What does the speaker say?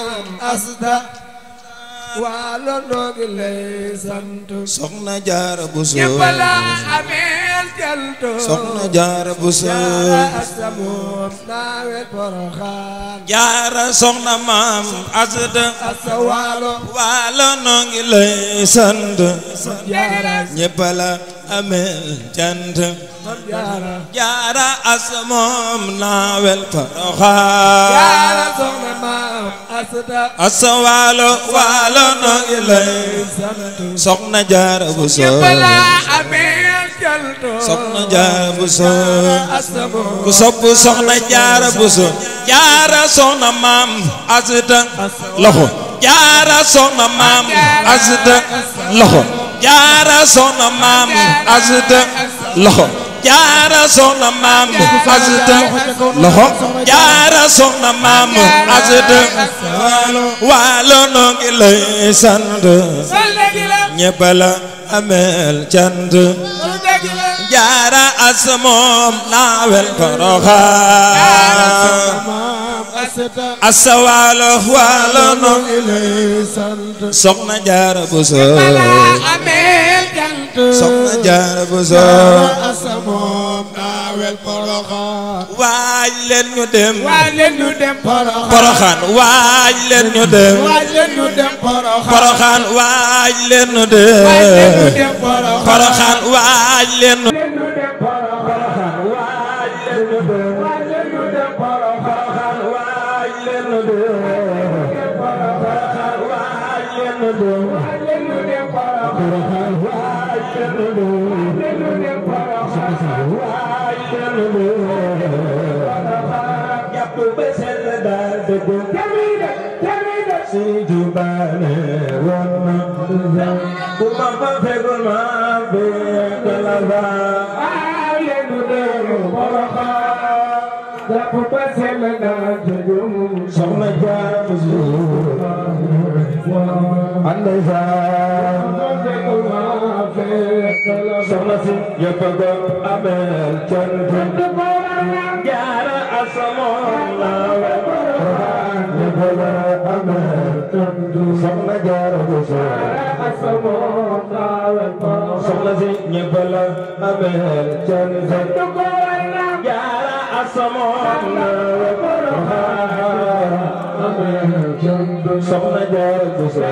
asda waalo ndogi lay sant Soxna Jaara Buso ñeppala ameel jalto Soxna Jaara Buso asda moom naawel Poroxaan Jaara soxna maam asda asda waalo ndogi lay sant Jaara ñeppala ameel cant Jaara asda moom naawel Poroxaan Jaara soxna maam asda waalo ndogi lay Soxna Jaara Buso ñeppala ameel jalto Soxna Jaara Buso asda moom ku sopp Soxna Jaara Buso Jaara soxna maam asda loxo Jaara soxna maam asda loxo Jaara soxna maam asda loxo Jaara soxna maam asda loxo Jaara soxna maam asda waalo ndogi lay sant ñépp la ameel cant Jaara asda moom naawel Poroxaan asda waalo ndogi lay Soxna Jaara Buso Soxna Jaara Buso waaj leen ñu dem Poroxaan waaj leen ñu dem Poroxaan waaj leen ñu dem Poroxaan waaj leen ñu Soxna Jaara Buso soxna si ñépp ko ameel cant Jaara asda moom naawel Poroxaan ñépp ko ameel cant Soxna Jaara Buso soxna si ñépp la ameel cant Jaara asda moom naawel Poroxaan ameel cant Soxna Jaara Buso